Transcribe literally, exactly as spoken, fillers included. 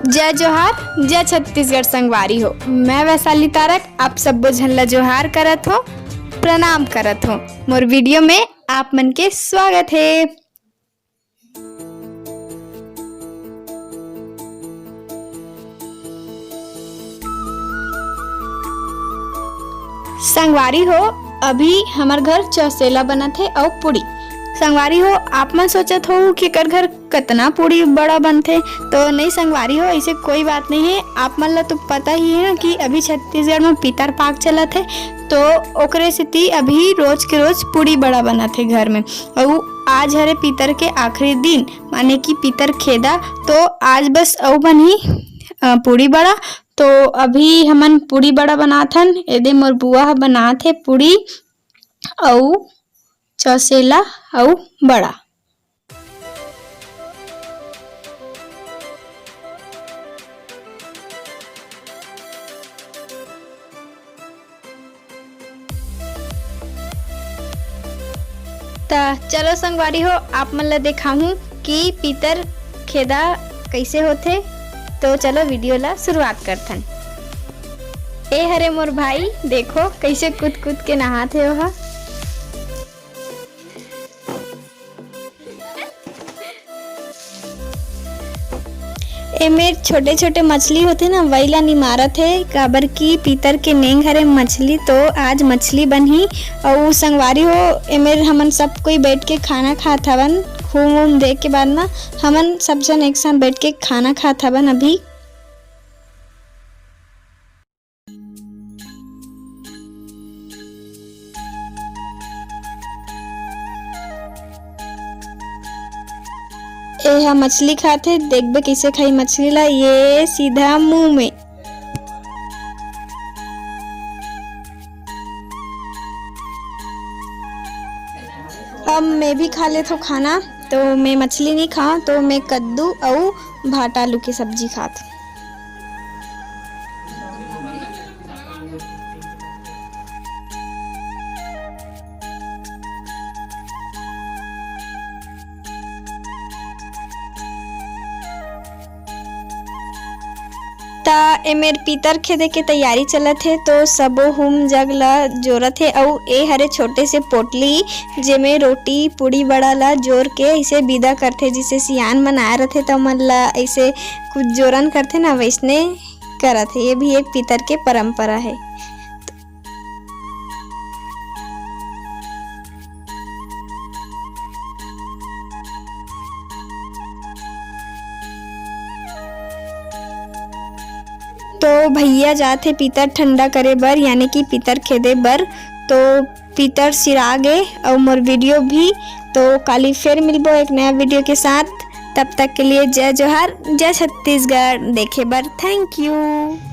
जय जोहार, जय छत्तीसगढ़ संगवारी हो। मैं वैशाली तारक आप सब्बो झन ला जोहार करत हो, प्रणाम करत हो। मोर वीडियो में आप मन के स्वागत हे। संगवारी हो, अभी हमर घर चौसेला बनत हे अउ पूड़ी। संगवारी हो, आप मन सोचत हो कि एकर घर कतना पूड़ी बड़ा बनथे, तो नहीं संगवारी हो, ऐसे कोई बात नहीं है। आप मन ला तो पता ही है ना कि अभी छत्तीसगढ़ में पितर पाक चलत है, तो ओकरे सेती अभी रोज के रोज पूड़ी बड़ा बनत है घर में। अउ आज हरे पितर के आखिरी दिन, माने कि पितर खेदा, तो आज बस अउ बनही, अ, पूड़ी बड़ा। तो अभी हमन पूड़ी बड़ा बनाथन। एदे मोर बुआ ह बनात हे पूड़ी अउ चौसेला अउ बड़ा। त चलो संगवारी हो, आप मन ला देखाहूं कि पितर खेदा कइसे होथे। तो चलो वीडियो ला शुरुआत करथन। ए हरे मोर भाई, देखो कइसे कूद कूद के नहात हे ओहा। ए मेर छोटे-छोटे मछली होथे ना, वही ला निमारत हे, काबर कि पितर के नेंग हरे मछली, तो आज मछली बनही। अउ संगवारी हो, ए मेर हमन सब कोई बैठ के खाना खात हवन। घूम-वूम देख के बाद ना, हमन सब झन एक साथ बैठ के खाना खात हवन अभी। ए हा मछली खाथे, देखबे कइसे खाई मछली ला। ये सीधा मुंह में। अब मैं भी खा लेथव खाना, तो मैं मछली नहीं खाव, तो मैं कद्दू अउ भाटा आलू के सब्जी खात। त एमेर पीतर खेदे के तैयारी चलत हे, तो सबो हुम जग ल जोरत हे। अउ ए हरे छोटे से पोटली, जेमे रोटी, पूड़ी, बड़ा ल जोर के अइसे विदा करथे, जिसे सियान मन आए रथे, त ओमन ल अइसे कुछ जोरन करथे ना, वइसने करत हे। ये भी एक पीतर के परंपरा हे। तो भैया जात हे पीतर ठंडा करे बर, यानी कि पीतर खेदे बर। तो पीतर सिरा गे अउ मोर वीडियो भी। तो काली फिर मिलबो एक नया वीडियो के साथ। तब तक के लिए जय जोहार, जय छत्तीसगढ़। देखे बर thank you।